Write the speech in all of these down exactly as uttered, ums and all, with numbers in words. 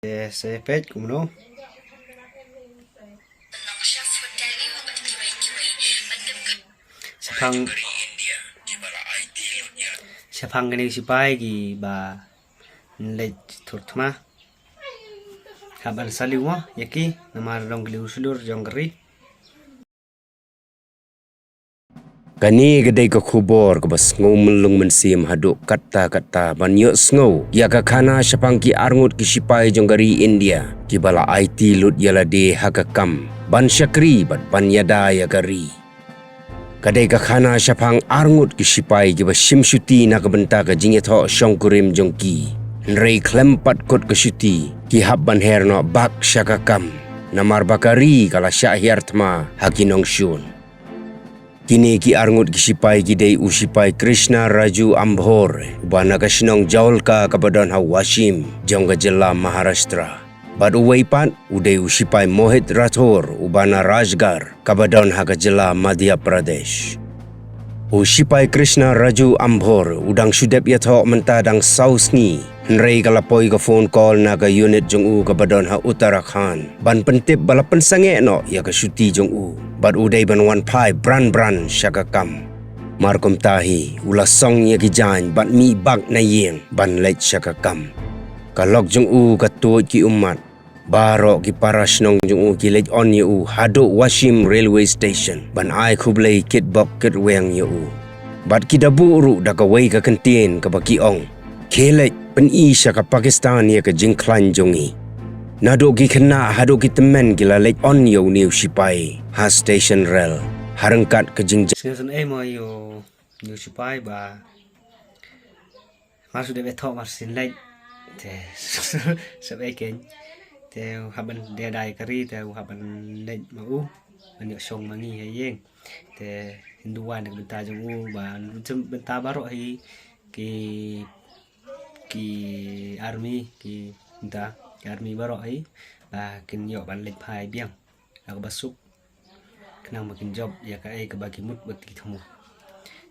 Te sa peit kumno. Shaphang, shaphang kine ki sipai kiba leit thur thma. Hap ban saliu mo ïa ki namar long ki lieh shlur jong ka ri. Kane ka dei ka khubor kaba sngew myllung mynsiem haduh katta katta ban ïohsngew ïa ka khana shaphang ki arngut ki sipai jong ka ri India kiba la aiti lut ïa lade ha ka kam ban shakri bad ban ïada ïa ka ri. Ka dei ka khana shaphang arngut ki sipai kiba shim shuti na ka bynta ka jingïathoh shongkurim jong ki. Hynrei khlem pat kut ka shuti ki hap ban her noh bak sha ka kam namar ba ka ri ka la shah hiar thma ha ki nongshun. Kine ki arngut ki sipai ki dei u sipai Krishna Raju Ambhor uba na ka shnong Jaulka kaba don ha Washim jong ka jylla Maharashtra. Bad uwei pat u dei u sipai Mohit Rathore uba na Rajgarh kaba don ha ka jylla Madhya Pradesh. U sipai Krishna Raju Ambhor u dang shu dep ïathoh mynta dang saw sngi. Hynrei ka la poi ka phone call na ka unit jong u kaba don ha Uttarakhand ban pyntip ba la pynsangeh noh ïa ka shuti jong u bad u dei ban wan phai bran bran sha ka kam. Mar kumta hi u la song ïa ki jaiñ bad mih bak na ïing ban leit sha ka kam. Ka lok jong u ka tuid ki ummat. Baroh ki para shnong jong u ki leit on ïa u haduh Washim Railway Station ban ai khublei kitbok kitrwiang ïa u. Bad ki da buh ruh da kawei ka kyntien kaba ki ong, khie leit pyni sha ka Pakistan ïa ka jingkhlaiñ jong ngi. Naduh ki khynnah haduh ki tymmen ki la leit on ïa une u sipai ha station rail ha ryngkat ka jingjia. Sngewsynei mo ïa u sipai ba mar shu dep ïathoh mar shu leit. Te sep ei keiñ. Te u hap ban dei dei ka ri te u hap ban leit ma u ban ïoh shong ma ngi ha ïing. Te ynduh wan na ka bynta jong u ba jong bynta baroh hi ki, ki army ki bynta ki army baroh hi ba kin ïoh ban leit phai biang na kaba suk. Khnang ba kin jop ïa kaei kaba ki mut ba ki thmu.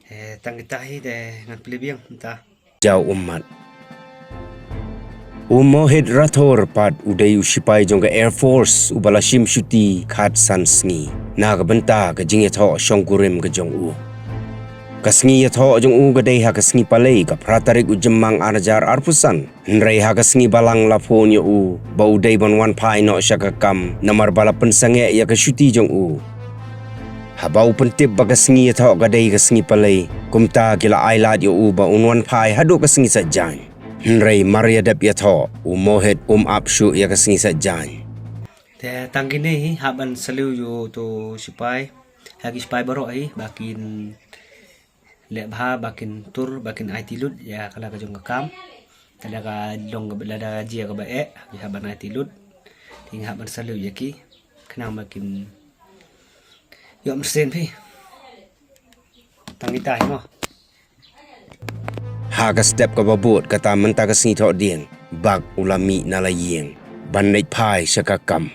Eh, tang kita hi te ngan plie biang mynta. Jaw ummat. U Mohit Rathore pat u dei u sipai jong ka Air Force uba la shim shuti khatsan sngi na ka bynta ka jingïathoh shongkurim ka jong u. Ka sngi ïathoh jong u ka dei ha ka sngi Palei ka phra tarik u Jymmang ar hajar arphew san. Hynrei ha ka sngi Balang la phone ïa u ba u dei ban wan phai noh sha ka kam namar ba la pynsangeh ïa ka shuti jong u. Haba u pyntip ba ka sngi ïathoh ka dei ka sngi Palei, kumta ki la ai lad ïa u ba un wan phai haduh ka sngi Saitjaiñ. Hynrei mar ïa dep ïathoh u Mohit um ap shuh ïa ka sngi Saitjaiñ. Te tang kine hi hap ban saliu ïa uto u sipai, ha ki sipai baroh hi ba kin leh bha ba kin tur ba kin aiti lut ïa ka la ka jong ka kam. Te lada ka long ka, lada ka jia kaba eh ki hap ban aiti lut. Te ngi hap ban saliu ïa ki khnang ba kin ïoh mynsiem phi. Tang kita hi mo. Ha ka step kaba bud kata mynta ka sngi Thohdieng bak u la mih na la ïing ban leit phai sha ka kam.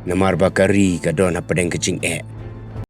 Namar ba ka ri ka don hapdeng ka jingeh